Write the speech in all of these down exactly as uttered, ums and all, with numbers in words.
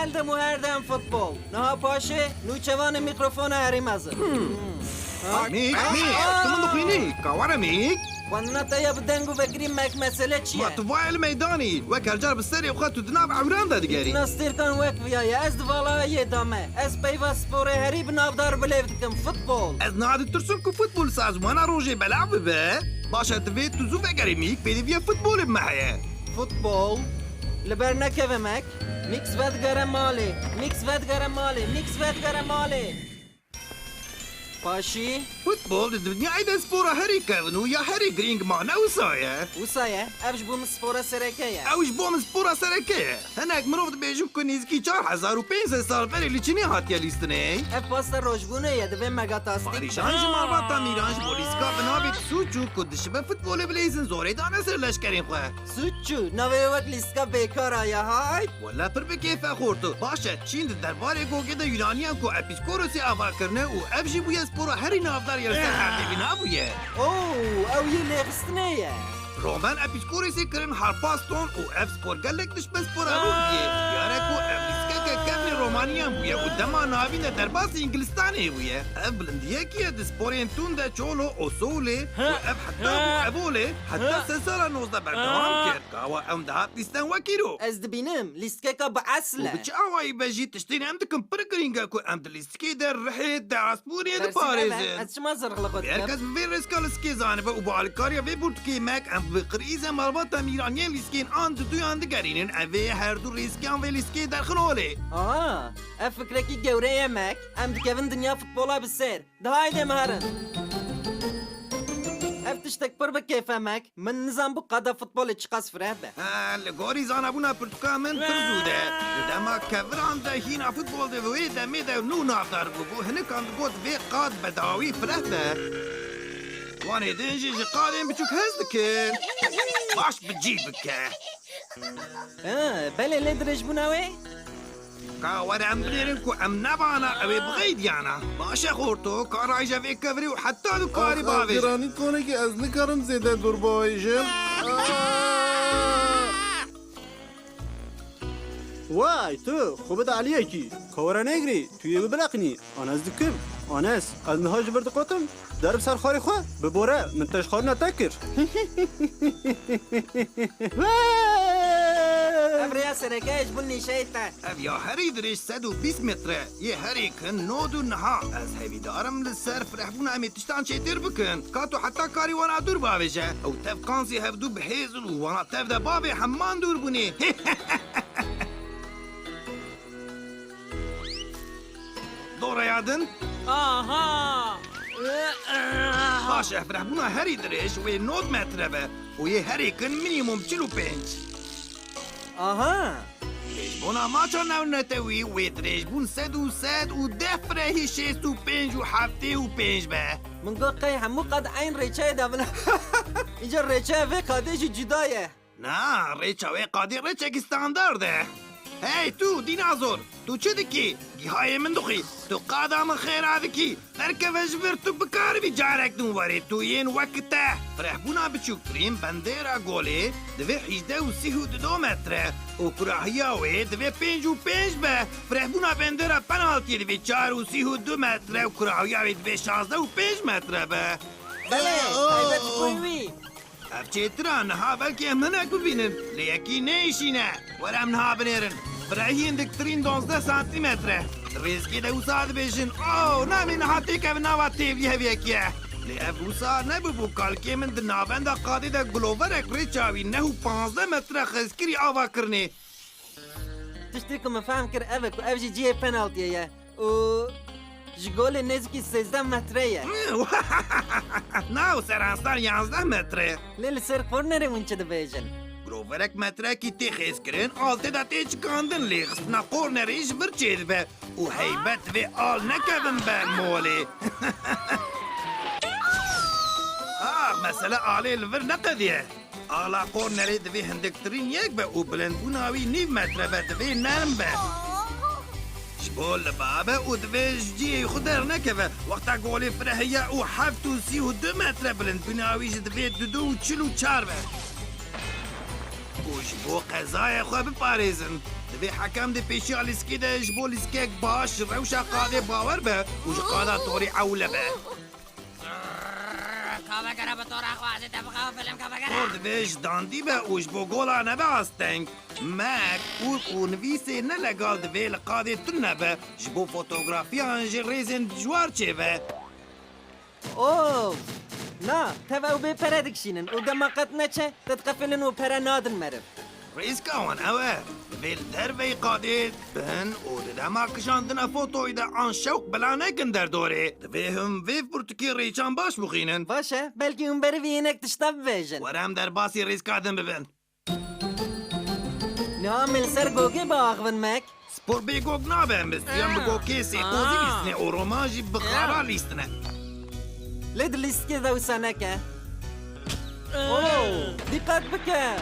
Her dem û her dem futbol. Niha paşê nûçevanê mîkrofona herî mezin. Mîk, Mîk, tu min dixwînî? Ka were Mîk. Xwendina te ya bi deng û vekirî mek mesele çi ye? Ma tu vayê li meydanî, wek her car bi serê xwe tu di nav ewran de digerî. Îtina stêrkan wek viya ye, ez di vala we yê dame. Ez peyva sporê herî bi navdar bilêv dikim, futbol. Ez niha ditirsim ku futbol sazmana rojê belav bibe. Baş e, divê tu zû vegerî Mîk, pêdiviya futbolê bi me heye. Futbol? Li ber nekeve mek. Mîks vedigere malê. Mîks vedigere malê. Mîks vedigere malê. Paşî? Futbol di dinyayê de spora herî kevn û ya herî girîng ma ne wisa ye? Wisa ye. Ev ji bo min spora sereke ye. Ew ji bo min spora sereke ye. Hinek mirov dibêjin ku nêzîkî çar hezar û pênc sed sal berê li Çînê hatiye lîstinê. Ev pasta rojbûnê ye, divê megatastîk. Parîjan ji malbata Mîran ji bo lîstika bi navê Suçu ku dişibe futbolê bileyzin zorê dane ser leşkerên xwe. Suçu, navê wek lîstika bêkar a ya hay. Wele pir bi kêf e xorto. Baş e, Çîn di derbarê Gogê de Yunaniyan ku Epîskorosê ava kirine û ev jî bûye spora herî navdar ya li ser erdê vîna bûye. Oh, ew yê lêxistinê ye. Roman Epîskorosê kirin Harpaston û ev spor gelek dişibe spora rû bûye. Diyar e ku ev lîskeke kevnê Romaniyan bûye û dema navîn de derbasî Îngilistanê bûye. Ev bilindiyekî ye di sporên tund de çolo, osolê û ev heta bû evolê heta sed sala nozdeh berdewam kir. Gawa em dihat lîsten wekî ro. Ez dibînim, lîstkeka bi esil e. Û bi çi awayî be jî tiştên em dikin pir girîng e ku em di lîstikê de rihê destbûnê diparêzin. Dersî ev e, ez çima zirxilê xwe dikim? Her kes bi vê rêzka lîstikê zanibe û bi alîkariya vê burtikê mek em bi qirîzê malbata Mîran yên lîstikên an diduyan digerînin, em vê her du rêzkiyan vê lîstikê derxin holê. Aha, ev fikrekî gewre ye mek, em dikevin dinya futbola bi ser. De haydê em herin. Ev tiştek pir bi kêf e mek. Min nizanbû qada futbolê çiqas fireh be. Ha, li gorî zanabûna pirtûka min pir zû de. Di dema keviran de hîna futbol di wê demê de nû navdar bûbû. Hinikan digot vê qad bedawî fireh be. Wanê din jî ji qadên biçûk hez dikin. Baş bi cî bike. Ha, belê lê dirêjbûna wê? Ka were em binêrin ku em nebana, ew ê bixeydiyana. Baş e xorto, ka rayje vê kevirê û heta tu karî bavêje. Giranî konekî ez nikarim zêde dûr bavêjim. Way, tu, xwe bide aliyekî. Ka were negirî, tu yê bibileqinî. An ez dikim. An ez, ez niha ji vir diqotim. Derb ser xwarê xwe, bibore, min te ji xwarina te kir. Ev rêya sereke ye ji bo nîşeyê te. Ev ya herî dirêj sed û bîst metre, yê herî kin nod û niha. Ez hevîdar im li ser firehbûna em ê tiştan çêtir bikin. Ka tu heta karî wana dûr bavêje. Ew tev qansî hevdû bihêzin û wana tev de bavê heman dûr bûnê. Doreya din. Aha! Baş e, firehbûna herî dirêj wê nod metre be û yê herî kin minîmum çil û pênc. Aha! Dirêjbûna maça newnetew wê dirêjbûn sed û sed û deh firehî şêst û pênc û heftê û pênc be. Min got qey hemû qad eyn rêçeyê de bin. Îcar rêçeya vê qadê jî cuda ye. Na, rêça wê qadê rêçekî standard e. Hey tu, dînazor, tu çi dikî? Gihayê min dixwî, tu qada min xêra dikî. Derkeve ji vir, tu bikaribî carek din werî, tu yên wek te. Firehbûna biçûktirîn bendêra golê divê hîjdeh û sîh û du metre û kurahiya wê divê pênc û pênc be. Firehbûna bendêra penaltiyê divê çar û sîh û du metre û kurahiya wê divê şazdeh û pênc metre be. Belê, taybet ji bo wî. Ev çêtir a, niha belkî em hinek bibînin, lê yekî nêşîne. Were em niha binêrin. Firehiyên diktirîn duwazdeh santîmetre. Rêzgê de wisa dibêjin, "Oh, namê niha têkevin nava têvî heviyekî ye." Lê ev wisa nebûbû, kalkê min di navenda qadê de guloverek rêça wî neh û panzdeh metre xezkirî ava kirinê. Tiştê ku min fehm kir ev e ku ev jî cihê penaltiyê ye. Û ji golê nêzîkî sêzdeh metre ye. Na, û seransar yanzdeh metre. Lê li ser kornerê hûn çi dibêjin? Groverek metrekî tê xêzkirin, al tê de tê çikandin, lê xistina kornerê ji vir çêdibe û heybet divê al nekevin ber molê. Ah, mesele alê li vir neqediye. Ala kornerê divê hindiktirîn yek be û bilindbûna wî nîv metre be, divê nerm be. Ji bo li ba be û divê ji cihê xwe dernekeve. Wexta golê firehiye û heft û sî û du metre bilindbûna wî jî divê dudu û çil û çar be. Û ji bo qezaya xwe biparêzin. Divê hekem di pêşiya lîskê de ji bo lîskek baş ji rewşa qadê bawer be û ji qada torî ewle be. Kavegere bi tora xwe ez ê te bixew film kavegere. Tor divê ji dandî be û ji bo gola nebe asteng. Mek û û nivîsê ne legal divê li qadê tune be ji bo fotografiyan ji rêzên dijwar çêbe. Oh! Na, tev ew bê pere dikişînin û dema qet neçe, te diqefilin û pere nadin meriv. Rêzka wan ew e, divê li derveyî qadê bin û di dema kişandina fotoyê de an şewq bila nekin derdorê. Divê him vê pirtûkê rêçan baş bixwînin. Baş e, belkî hûn berî vê hinek tişta bibêjin. Were em derbasî rêzka din bibin. Niha em ê li ser gogê biaxivin, Mek. Spor bê gog nabe, em bi siyan bi gokê sêqozî lîstinê û roman jî bi xara lîstine. Lê di lîstikê de wisa neke. Oh, dîqet bike.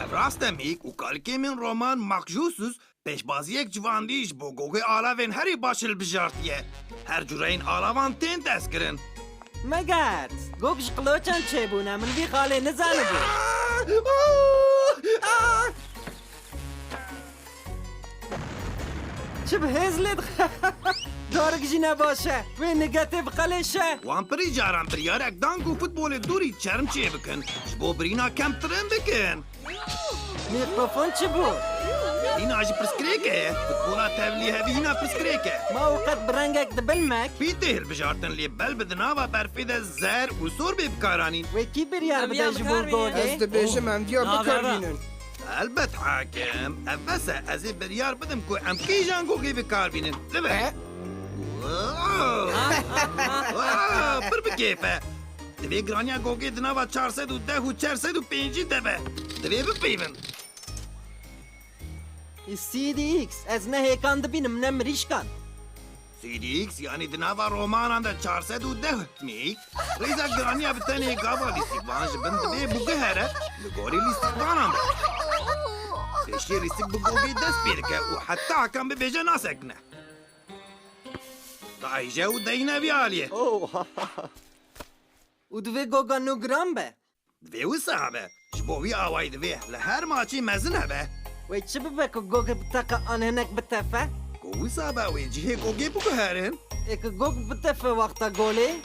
Ev rast e, Mîk, û kalikê min roman Makjusus pêşbaziyek civandî ji bo gogê alavên herî baş hilbijartiye. Her cureyên alavan tên destkirin. Megat, gog ji qiloçan çêbûne, min vî xalê nizanibû. Çi bi hêz lê dixe? Darik jî ne baş e. Wê nigetê biqelêşe. Wan pirî caran biryarek dan ku futbolê dûrî çerm çêbikin. Ji bo birîna kemtirin bikin. Mîkrofon çi bû? Hîna jî pirsgirêk e. Futbola tevlî hevî hîna pirsgirêk e. Ma û qet bi rengek dibin, Mek? Pîtê hilbijartin lê bel bi di nava berfê de zer û sor bê bikaranîn. Wê kî biryar bide ji bo gogê? Ez dibêjim em viya bikarînin. Elbet hakim. Ev bes e. Ez ê biryar bidim ku em kîjan gogê bi kar bînin. Li vir. He? Wow! Wow! Pir bi kêf e. Divê giraniya gogê di nava çar sed û deh û çar sed û pêncî de be. Divê bipeyvin. C D X, ez ne hêkan dibînim, ne mirîşkan. C D X, yanî di nava romanan de çar sed û deh mîk. Rêza giraniya bi tenê gava lîstikvan ji bin divê biguhere li gorî lîstikvanan de. Pêşiyê lîstik bi gogê dest pê dike û heta hekan bibêje nasekine. Dahîje û deyne vî aliyê. Oh. Û divê goga nû giran be. Divê wisa be. Ji bo wî awayî divê li her maçî mezin hebe. Wê çi bibe ku gog biteqe an hinek bitefe? Ku wisa be wê cihê gogê biguherin. Ê ku gog bitefe wexta golê?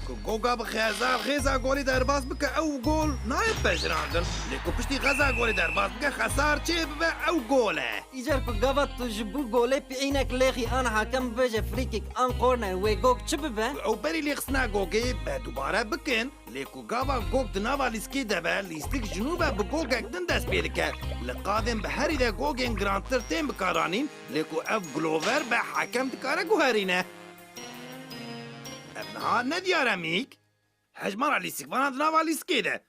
Ku goga bi xezar xêza golê derbas bike ew gol nayê pejirandin. Lê ku piştî xeza golê derbas bike xesar çê bibe ew gol e. Îcar ku gava tu ji bo golê pîînek lêxî an hakem bibêje frîkik an korner wê gog çi bibe? Ku ew berî lêxistina gogê be dubare bikin. Lê ku gava gog di nava lîstikê de be, lîstik ji nû ve bi gogek din dest pê dike. Li qadên bi herî de gogên girantir tên bikaranîn, lê ku ev gulover be hekem dikare guherîne. Ev niha ne diyar e mîk? Hejmara lîstikvanan di nava lîstikê de.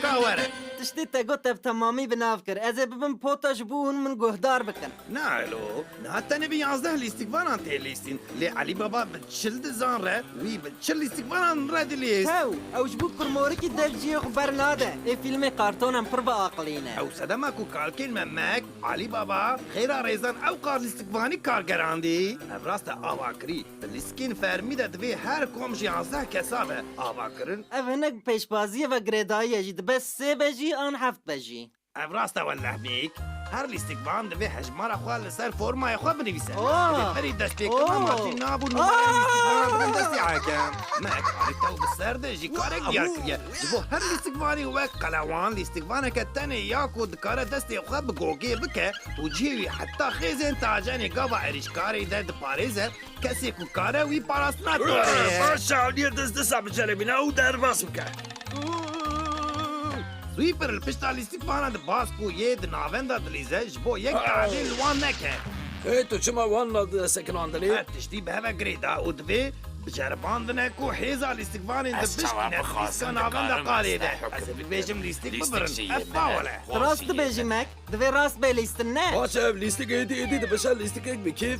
Ka were. Tiştê te got ev temamî bi nav kir. Ez ê bibim pota ji bo hûn min guhdar bikin. Na elo, niha tenê bi yazdeh lîstikvanan tê lîstîn. Lê Elî Baba bi çil dizan re, wî bi çil lîstikvanan re dilîst. Tew, ew ji bo kurmorikî dev cihê xwe bernade. Ê fîlmê kartonan pir biaqilîne. Ew sedema ku kalkên me Mek, Elî Baba, xêra rêzan ew qar lîstikvanî kargerandî. Ev rast e ava kirî. Di lîstikên fermî de divê her kom ji yazdeh kesa be ava kirin. Ev hinek bi pêşbaziyê ve girêdayî ye jî, dibe sê be jî an heft be jî. Ev rast e welleh mîk. Her lîstikvan divê hejmara xwe li ser formayê xwe binivîse. Oh! Divê berî destpêkirina Oh! maçê nav û numara Ah! lîstikvana bidin destê hekem. Me karê tew bi ser de jî karek diyar kiriye. Ji bo her lîstikvanê wek qelewan lîstikvaneke tenê ya ku dikare destê xwe bi gogê bike û cihê wî heta xêzên tacenê gava êrîşkarê de diparêze, kesê ku kare wî parastina torê ye. Baş e, aliyê dest disa biceribîne û derbas bike. Swîper li pişta lîstikvana di bas ku yê di navenda dilîze ji bo yek tadê li wan neke. Ê, tu çima wan na sekinandinê? Her tiştî bi hev e girêda û divê biceribandine ku hêza lîstikvanên di bişkîne lîstika navenda qalê de. Ez ê bibêjim lîstik bibirin. Ev faul e. Tu rast dibêjî Mek. Divê rast bê lîstin ne? Baş e, ev lîstik êdî êdî dibe ser lîstikek bi kêf.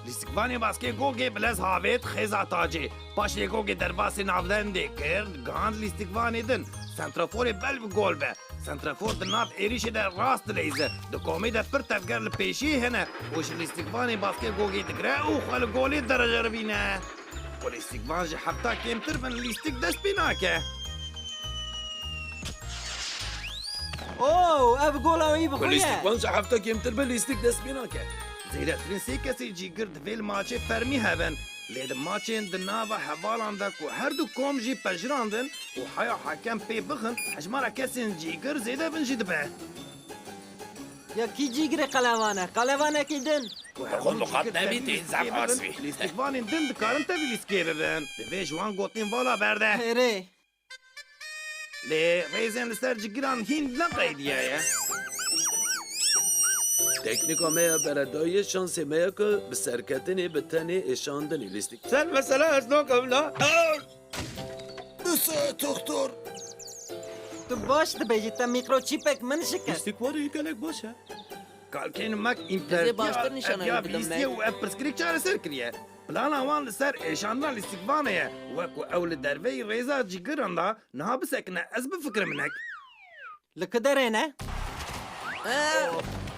Lîstikvanê baskê gogê bi lez havêt xêza tacê. Paşê gogê derbasê navendê kir, gihand lîstikvanê din. Santraforê bel bi gol be. Santrafor di nav êrîşê de rast dileyze. Di komê de pir tevger li pêşiyê hene û ji lîstikvanê baskê gogê digire û xwe li golê diriceribîne. Ku lîstikvan ji hefta kêmtir bin lîstik dest pê nake. Oh, ev gola wî bi xwe ye. Lîstikvan ji hefta kêmtir be lîstik dest pê nake. Zêdetirîn sê kesên cîgir divê li maçê fermî hebin. Lê di maçên di nava hevalan de ku her du kom jî pejirandin û heya hekem pê bixin, hejmara kesên cîgir zêde bin jî dibe. Ya kî cîgirê qelevan e? Qelevanekî din. Ku her du cîgir tevî lîstikê bibin, lîstikvanên din dikarin tevî lîstikê bibin. Divê ji wan gotin vala berde. Erê. Lê rêzên li ser cigiran hîn ne qeydiyaye. Teknîka me ya beredayî şansê me ye ku bi serketinê bi tenê êşandinê lîstik. Ser mesela ez nakim na. Dise doktor. Tu baş dibêjî, te mîkroçîpek min şikest. Lîstikvanê gelek baş e. Kalkên mek înterviya baştir nîşana ev ya bidim bihîstiye û ev pirsgirêk çareser kiriye. Plana wan li ser êşandina lîstikvanê ye. Wek ku ew li derveyî rêza cigiran de niha bisekine ez bifikirim hinek. Li ku derê ne?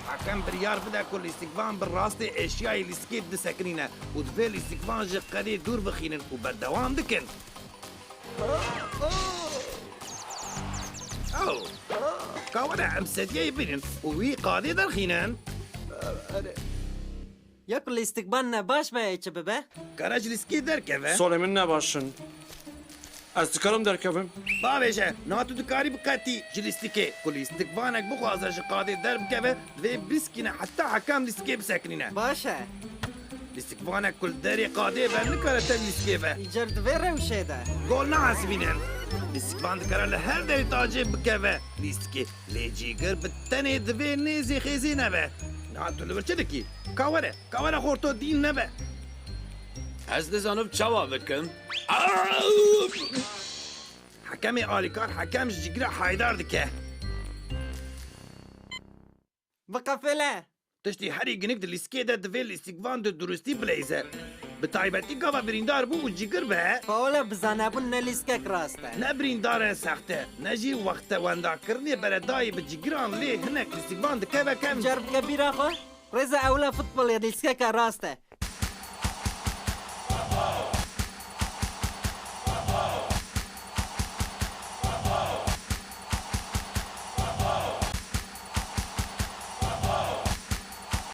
Hekem biryar bide ku lîstikvan bi rastê eşyayê lîstikê disekinîne û divê lîstikvan ji qedê dûr bixînin û berdewam dikin. Ew. Ka were em sediyeyê bînin û wî qadê derxînin. Ya ku lîstikvan ne baş be, ê çi bibe? Kare ji lîstikê derkeve. Solê min ne baş in. Ez dikarim derkevim. Bavêje, niha tu dikarî biqetî ji lîstikê. Ku lîstikvanek bixwaze ji qadê derbikeve, divê biskîne heta hekem lîstikê bisekinîne. Baş e. Lîstikvanek ku li derê qadê be, nikare tev lîstikê be. Îcar di vê rewşê de. Gol nahesibînin. Lîstikvan dikare li her derê tacê bikeve lîstikê. Lê cîgir bi tenê divê nêzî xêzî nebe. Niha tu li vir çi dikî? Ka were, ka were xorto dîn nebe. Ez nizanim çawa bikim. Hekemê alîkar hekem ji cîgira haydar dike. Biqefile. Tiştê herî ginik di lîstikê de divê lîstikvan di durustî bileyze. Bi taybetî gava birîndar bû û cîgir be. Paolo bi zanebûn ne lîstikek rast e. Ne birîndar e sext e, ne jî wexte wendakirinê beredayî bi cîgiran lê hinek lîstikvan dikeve kevn. Car bike bîra xwe. Rêza ewla futbolê lîstikeke rast e.